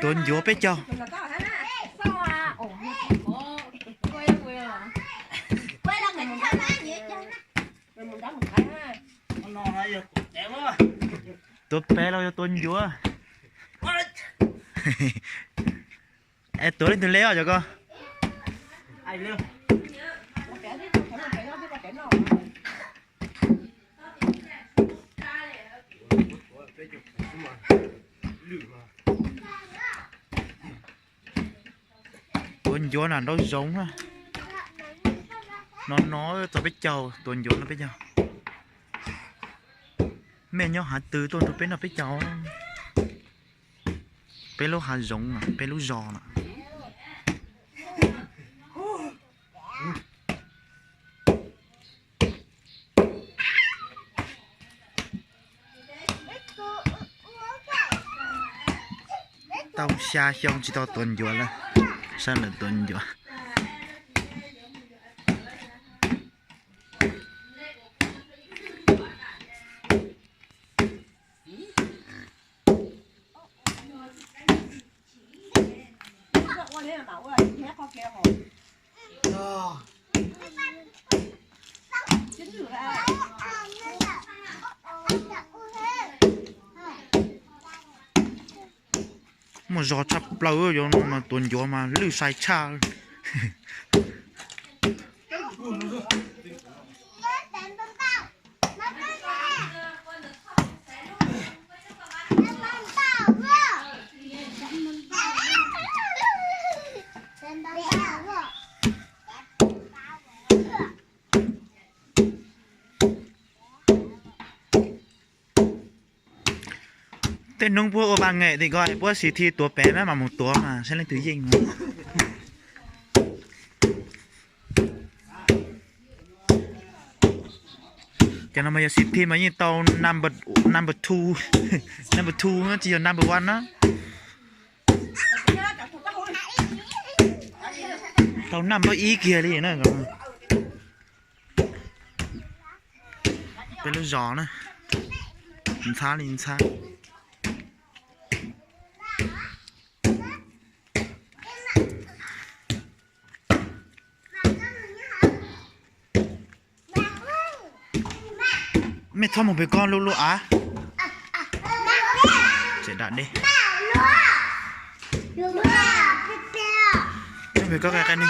Tuav ncuav peb caug. Tuav peb los yog tuav ncuav? Es tuav leej twg le os cov ko? Tuav ncuav na nraub zoov na. No no tau peb caug, tuav ncuav no peb caug. Mej nyob hav twg tuaj nrog peb noj peb caug? Peb lub hav zoov, peb lub zos na. Tau xya xyoo tsis tau tuav ncuav lawm, sawv lawm tuav ncuav. Muaj zog tshaj plaws, yuav no mas tuav ncuav mas lwj sai tshaj. Tej hnub puab ua paj nqe tim ko puab xis thi tuav pem mas mus tuav mas saib leej twg yeej. Cov no mas yog xis thi mas yeej tau number two, number two tsis yog number one na. Tau number ib kiag li na. Peb lub zos na, ntxhab li ntxhab. Mej txhob mus pem ko lub lub av. Tseem da dej. Pem ko qe qe ne.